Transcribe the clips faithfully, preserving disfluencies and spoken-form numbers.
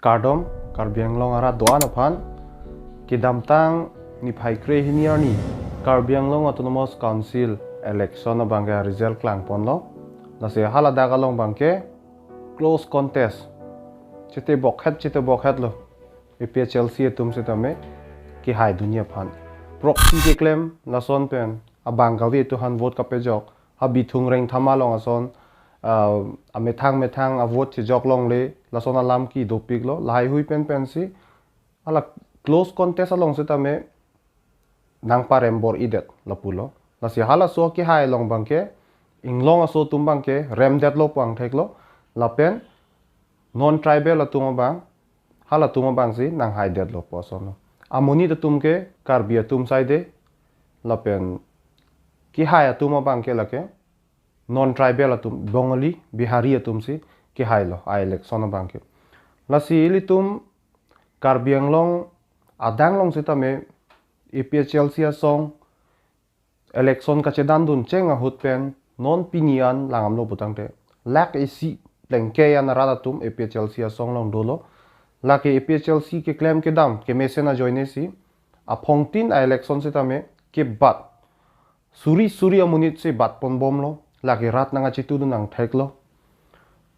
Kardom, Karbi Anglong arat do-an aphan. Kedamtang niphai kre hini arni Karbi Anglong Autonomous Council election abangke result klangponlo. Lasi haladak along abangke close contest, chete bokhet chete bokhet lo. A P H L C atum sitame kehai dunji aphan. Proxy keklem lason pen abang kave atum aphan vote kapejok. Ha Bithung Rengthama along ason, ah, amethang methang a vote chejok longle, lason alam ke dopiklo, lahai hui pen pensi hala close contest along sitame nangparem bor-idet lapulo. Lasi halaso kehai along abangke inglong aso atum abangke remdetlo pu angtheklo. Lapen non tribal atum abang, halatum abangsi nanghaidetlo pu asonlo. Amonit atum ke Karbi atum saide, lapen kehai atum abangke lake non tribal atum, Bengali, Bihari atumsi kehailo a election abangke. Lasi ilitum Karbi Anglong adang along sitame A P H L C asong election kachedandun cheng ahut pen non pini an langdamlo putangte lakh isi plengke an arat atum A P H L C asong along dolo. Lake A P H L C keklem kedam kemesen ajoinesi aphongtin a election sitame kebat suri suri amonit si batponbomlo, lake rat nangkachetudun angtheklo.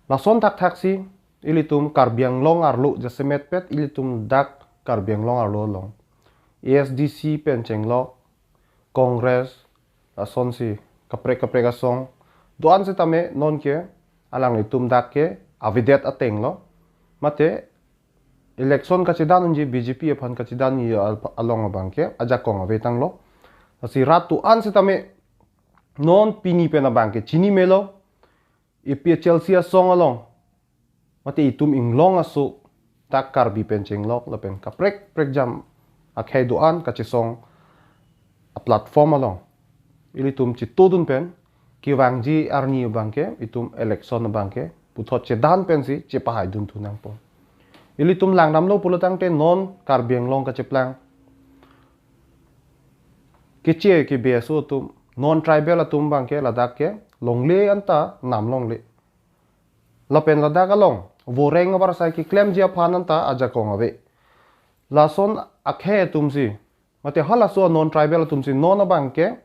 Lason thakthaksi ilitum Karbi Anglong arlo jasemetpet ilitum dak Karbi Anglong arlo along A S D C pen chenglok, Congress, lasonsi kaprek kaprek asong do-an sitame nonke alanglitum dak ke avedet atenglo. Mate election kachedan unji B J P aphan kachedan unji al-, along abangke ajakong avetanglo. Lasi rat do-an sitame non pini pen abangke chini melo, A P H L C asong along mate itum inglong aso dak Karbi pen chenglok lapen kaprek prekjam akhei do-an kachesong a platform along ilitum chetudun pen kevangji arni abangke itum election abangke puthot chedan pensi chepahaidun thu nangpo. Ilitum langdamlo pulotangte non Karbi Anglong kacheplang keche kebe aso atum, non tribal atum abangke ladak ke longle anta nam longle. Lapen ladak along voreng avarsai keklemji aphan anta ajakong ave. Lason akhei atumsi mate halaso non tribal atumsi non abangke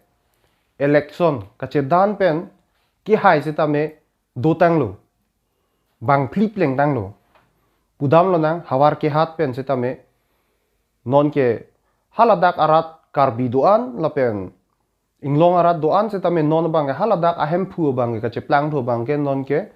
election kachedan pen kehai sitame dotanglo, bangphli plengtanglo. Pudamlonang havar kehat pen sitame nonke haladak arat Karbi do-an lapen inglong arat do-an sitame non abangke haladak a Hemphu abangke kacheplangthu abangke nonke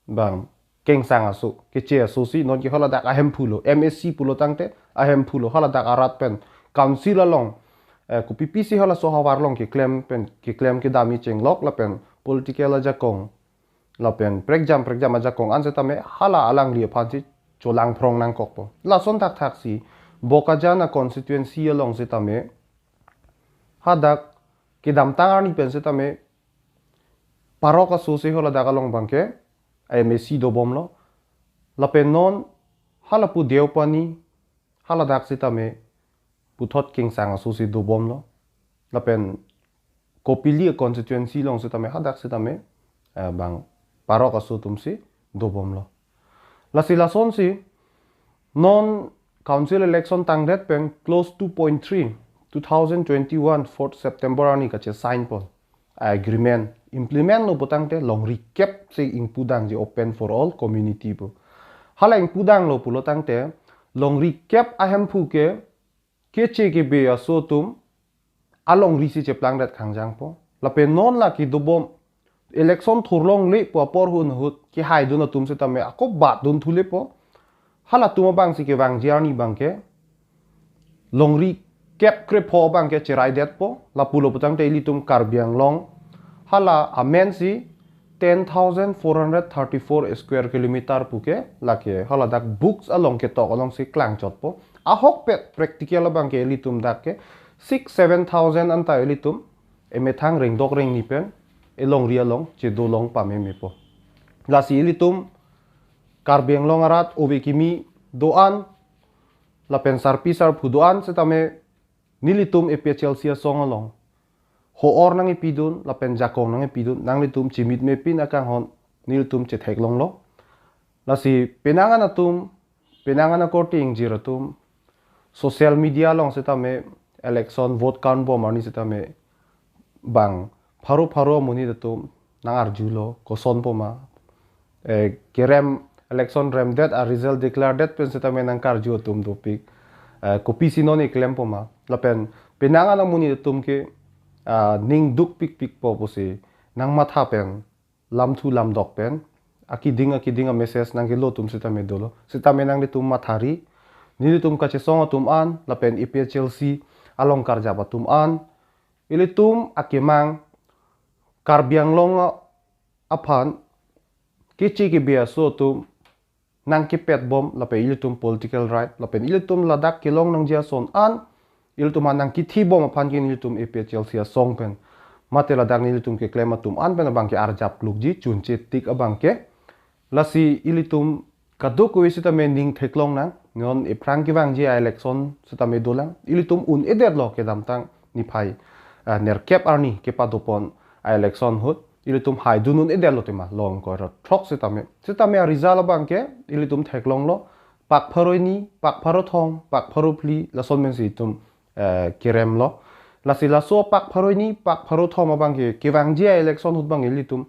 bang kengsang aso, keche asosi nonke haladak a Hemphu lo, M A C pulotangte a Hemphu lo, haladak arat pen council along, eh, kopi pisi halaso havar along keklem pen keklem kedamji chenglok lapen political ajakong lapen prekjam prekjam ajakong an sitame hala alangli aphansi cholangphrong nangkokpo. Lason thakthaksi Bokajan a constituency along sitame hadak kedamtang arni pen sitame parok asosi haladak along abangke M A C dobomlo. Lapen non halapu Deopani haladak sitame puthot kengsang asosi dobomlo. Lapen Kopili constituency along sitame hadak sitame, eh, bang parok aso atumsi dobomlo. Lasi lasonsi non council election tangdet pen clause two point three, two thousand twenty-one fourth September arni kachesign pon agreement implement lo putangte longri kep si ingpudangji open for all community pu. Hala ingpudanglo pulotangte longri kep a Hemphu ke keche kebe aso atum alongrisi cheplangdet khangjangpo. Lapen non lake dobom election thurlongle pu apor ahut kehaidun atum sitame ako batdun thulepo. Halatum abangsi kevangji arni abangke longri kep krepho abangke cheraidetpo. Lapulo putangte ilitum Karbi Anglong hala amensi ten thousand four hundred thirty-four square kilometer puke lake haladak books along ketok alongsi klangchotpo. Ahokpet practical abangke ilitum dak ke six seven thousand anta ilitum emethang rengdok rengni pen elongri along chedolong pamemepo. Lasi ilitum Karbi Anglong arat ove kimi do-an lapen sarpi sarpo do-an sitame nelitum A P H L C asong along ho-or nangkepidun lapen jakong nangkepidun, nanglitum chimitme pin akanghon nelitum chetheklonglo. Lasi penang an atum Penang an akorte ingjir atum social media along setame election vote count bom arni setame bang pharo pharo amonit atum nang-arjulo, kosonpo ma. Eh, kerem election remdet, a result declare det pen setame nangkarju atum dopik. Eh, kopisi non keklem po ma. Lapen penang an amonit atum ke, ah, ning dukpikpikpo pusi nangmatha pen, lamthu lamdok pen, akiding akiding a message nangkelo atum setame dolo. Setame nanglitum mathari, nelitum kachesong atum an, lapen A P H L C along karjap atum an, ilitum akemang Karbi Anglong a-, aphan keche kebi aso atum nangkepet bom, lapen ilitum political right, lapen ilitum ladak kelong nangji ason an, ilitum an nangkithi bom aphan ke nelitum A P H L C asong pen, mate ladak nelitum keklem atum an pen abang ke arjap klukji, chunche tik abang ke. Lasi ilitum kadokave setame ning theklong nang, non ephrang kevangji a-election setame dolang. Ilitum un-edetlo kedamtang niphai, ah, nerkep arni kepadopon a-election ahut. Ilitum haidun un-edetlo tema, long koi ra throk setame. Setame a-result abang ke ilitum theklonglo. Pak pharo hini, pak pharo thom, pak pharo phli, lason pensi itum, eh, keremlo. Lasi laso pak pharo hini, pak pharo thom abang ke, kevangji a-election ahut abang ilitum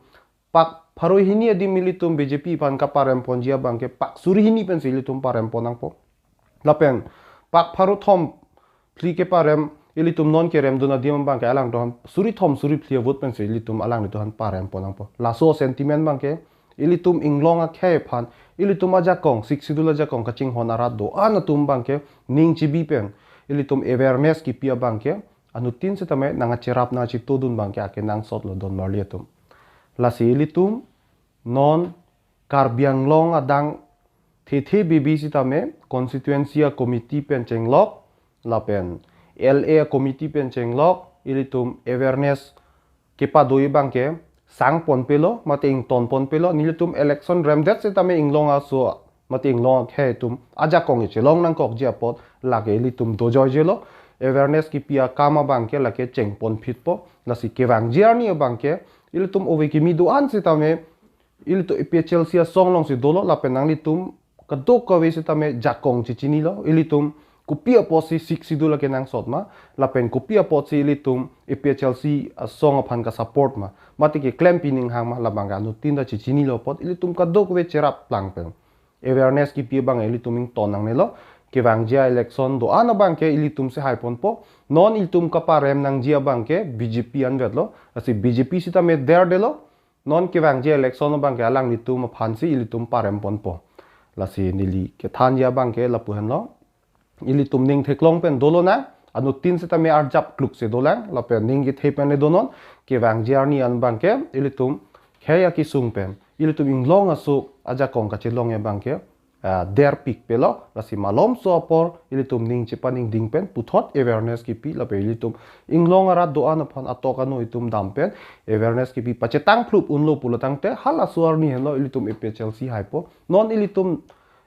pak pharo hini adim ilitum B J P aphan kaparem ponji abang ke pak suri hini pensi ilitum parem pon nangpo. Lapen pak pharo thom phli keparem, ilitum non keremdun adim abang ke alangtum aphan suri thom suri phli a-vote pensi ilitum alanglitum aphan parem pon nangpo. Laso sentiment abang ke ilitum inglong akhei aphan, ilitum ajakong, Sixth Schedule ajakong kachinghon arat do-an atum abang ke ning chibi pen, ilitum awareness kipi abang ke, anuttin setame nangkacherap nangkachetodun abang ke akenangsot lo don marli atum. Lasi ilitum non Karbi Anglong adang thethe bibi setame constituency a-committee pen chenglok, lapen L A a-committee pen chenglok, ilitum awareness kepado abang ke sang ponpelo, mate ington ponpelo, nelitum election remdet setame inglong aso, mate inglong akhei atum ajakong chelong nangkokji apot, lake ilitum dojoijelo, awareness kipi akam abang ke lake cheng ponphitpo. Lasi kevangji arni abang ke, ilitum ove kimi do-an setame, ilitum A P H L C asong alongsi dolo, lapen nanglitum kadokave setame jakong chechinilo, ilitum kopi apotsi Sixth Schedule akenangsot ma, lapen kopi apotsi ilitum A P H L C asong aphan ka-support ma, mate keklem pining hang ma, labang ke anuttin ta chechinilo apot, ilitum kadokave cherap plang pen awareness kipi abang ilitum ington nangnelo. Kevangji a-election do-an abang ke ilitum si hai ponpo. Non ilitum kaparem nangji abang ke B J P anvetlo. Lasi B J P setame derdelo. Non kevangji election abang ke alanglitum aphansi ilitum parem ponpo. Lasi neli kethanji abang ke lapu henlo. Ilitum ning theklong pen dolo nang, anuttin setame arjap klukse dolang, lapen ning kethe pen le donon, kevangji arni an abang ke, ilitum khei akesung pen, ilitum inglong aso ajakong kachelong abang ke, ah, derpikpelo, lasi malomso apor, ilitum ning chepaningding pen, puthot awareness kipi, lapen ilitum inglong arat do-an aphan atok ano itum dam pen, awareness kipi pachetang phlup unlo pulo tangte, halaso arni henlo ilitum A P H L C haipo. Non ilitum,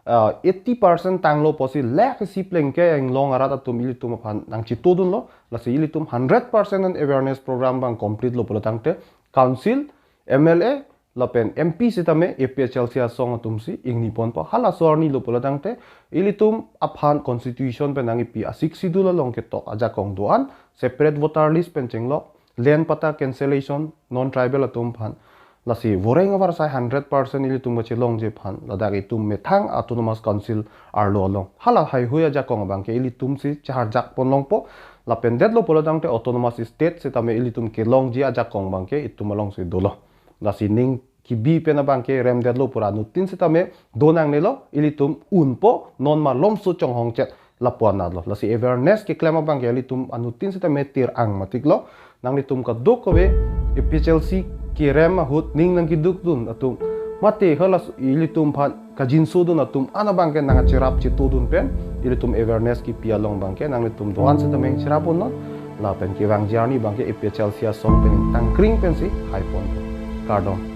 ah, eighty percent tanglo pusi lake si plengke inglong arat atum ilitum aphan nangchetodunlo, lasi ilitum hundred percent an awareness program abang complete lo pulo tangte, council, M L A, lapen M P setame A P H L C asong atumsi ingni ponpo. Halaso arni lo pulo tangte, ilitum aphan constitution pen nangkipi a-Sixth Schedule along ketok ajakong do-an, separate voter list pen chenglok, land patta cancellation, non-tribal atum aphan. Lasi voreng avarsai hundred percent ilitum kachelongji aphan, ladak itum methang autonomous council arlo along. Hala haihui ajakong abang ke ilitumsi chaharjak ponlongpo, lapen detlo pulo tangte autonomous state setame ilitum kelongji ajakong abang ke itum alongsi dolo. Lasi ning kibi pen abang ke remdetlo pura anuttin setame do nangnelo, ilitum unpo, non malomso chonghong chet lapu-an lo. Lasi awareness keklem abang ke ilitum anuttin setame tir ang matiklo. Nanglitum kadokave A P H L C kerem ahut ning nangkedukdun atum, mate halas ilitum aphan kajinso dun atum an abang ke nangcherap chetodun pen, ilitum awareness kipi along abang ke nanglitum do-an setame cherap unnon. Lapen kevangji arni abang ke A P H L C asong pen tangkring pensi hai ponpo. Kardom.